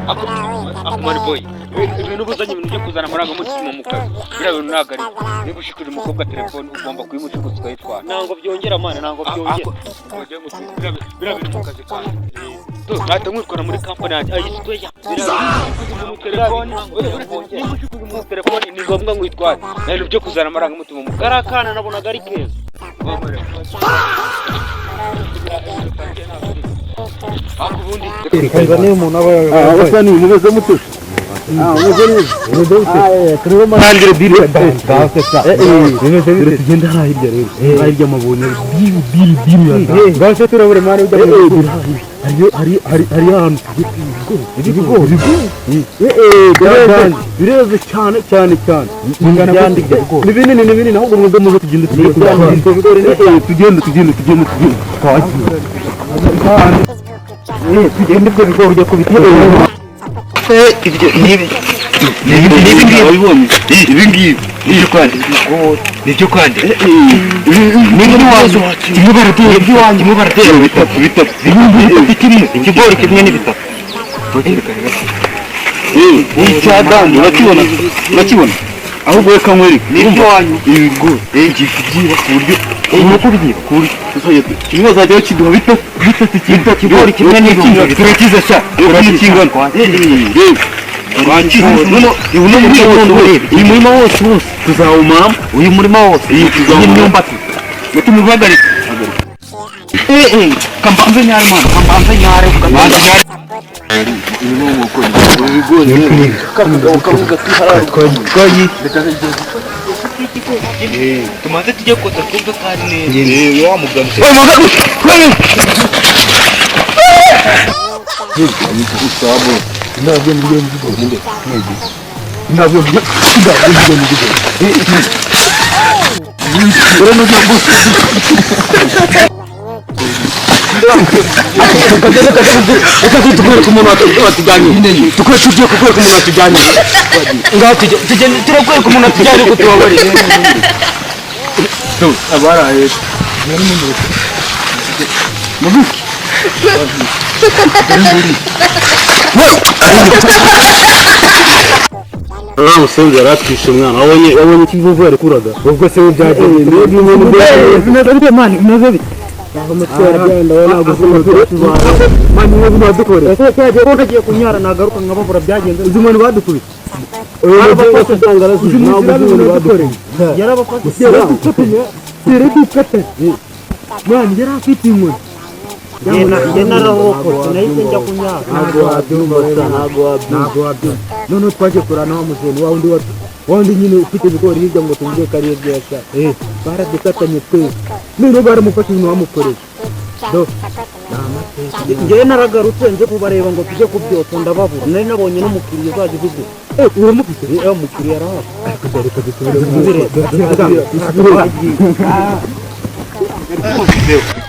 Ako boy, ibintu ubuzanye, ibintu byo kuzana amarangamutima mu kazi, biriya bintu ntabwo ari. Niba ushikuje umukobwa telefone, ugomba kuyimushikuza ukayitwara. Ntabwo byongera, man, ntabwo byongera. Biriya bintu mu kazi kanjye, nahita nkwirukana muri kampani yanjye, I swear. Telefone, niba ushikuje umuntu telefone, ni ngombwa ngo uyitware. Nta bintu byo kuzana amarangamutima mu kazi. Kariya kana nabonaga ari keza. Ariko ubundi Niba umuntu aba Abasani, mumeze mute? Mumeze neza? Mumeze mute? Turimo marangire deal ya dance. Bimeze bite? Tugenda hariya hirya rero, hariya hirya amabonye deal, deal, deal ya dance. Ngaho se turabure, man, ujya muri Hari hari hari ahantu ibigori, ibigori, bireze, bireze cyane cyane cyane. Ni binini, ni binini. Ahubwo mwebwe muze tugende, tugende, tugende, tugende, tugende, tugende, twagiye. Tugende, ibyo bigori ujya kubitera. Ibi ngibi wabibonye? Ibi ngibi nibyo kwande, nibyo kwande, niba iwanyu kimwe baratera, iby'iwanyu kimwe baratera bitatu, bitatu, ibihumbi bitatu kimwe, ikigori kimwe ni bitatu. Icya dani urakibona? Urakibona? Ahubwo reka nkwereke n'iby'iwanyu ibigori. Ngiye kubyiba ku buryo ubu kubyiba ku buryo kimwe bazajya bakiduha bitatu, bitatu kimwe, ikigori kimwe n'ibihumbi. Turakize sha, turakize kingana. Uno murima wose, uyu murima wose wose tuzawumaramo, uyu murima wose, iyi myumbati mutimubagare. Kambanze nyare, man, kambanze nyare, kambanze nyare. Ibigori Twagiye. Tumaze tujye kota, twumve ko ari neza. Wa mugani. Ntabwo ngiye mu ntabwo ngiye mu bigori. Reka tukwereke umuntu watujyanye, tukwereke, tugiye kukwereka umuntu watujyanye. Ngaho tugende, turakwereka umuntu watujyanye, ariko tubabarire. Abaraye. Mubiki. Uriya musenzi yaratwishe umwana, wabonye ikivuvu yarekuraga. Ubwo se byagenze bimeze bite, man? Bimeze bite? Aho umutwe waragenda wowe, ntabwo uzi umuntu, man, niba badukoreye. Ese cyagiye ko nagiye kunyara, nagaruka nkababura, byagenze? Uzi umuntu badukubise? Uyu mubyeyi wese usanga arasuze, ntabwo uzi umuntu badukoreye. Yarabafashe. Yaradukatanye, yaradukatanye, man, yari afite inkoni. Njye nararokotse, nahise njya kunyara. Ntabwo wabyumva, ntabwo wabyumva, ntabwo wabyumva. Noneho twagiye kurana wa muzeni wa wundi wa wundi nyine ufite ibigori hirya, ngo tumubwiye ko ari ibyo yashaka. Baradukatanye twese, noneho baramufashe, ibintu bamukoreye do ni amateka. Njyewe naragarutse nje kubareba ngo tujye kubyotsa, ndababura. Nari nabonye n'umukiriya uzajya ubigura. Uramufite? Umukiriya arahari. Ariko reka dusubire. Dusubire.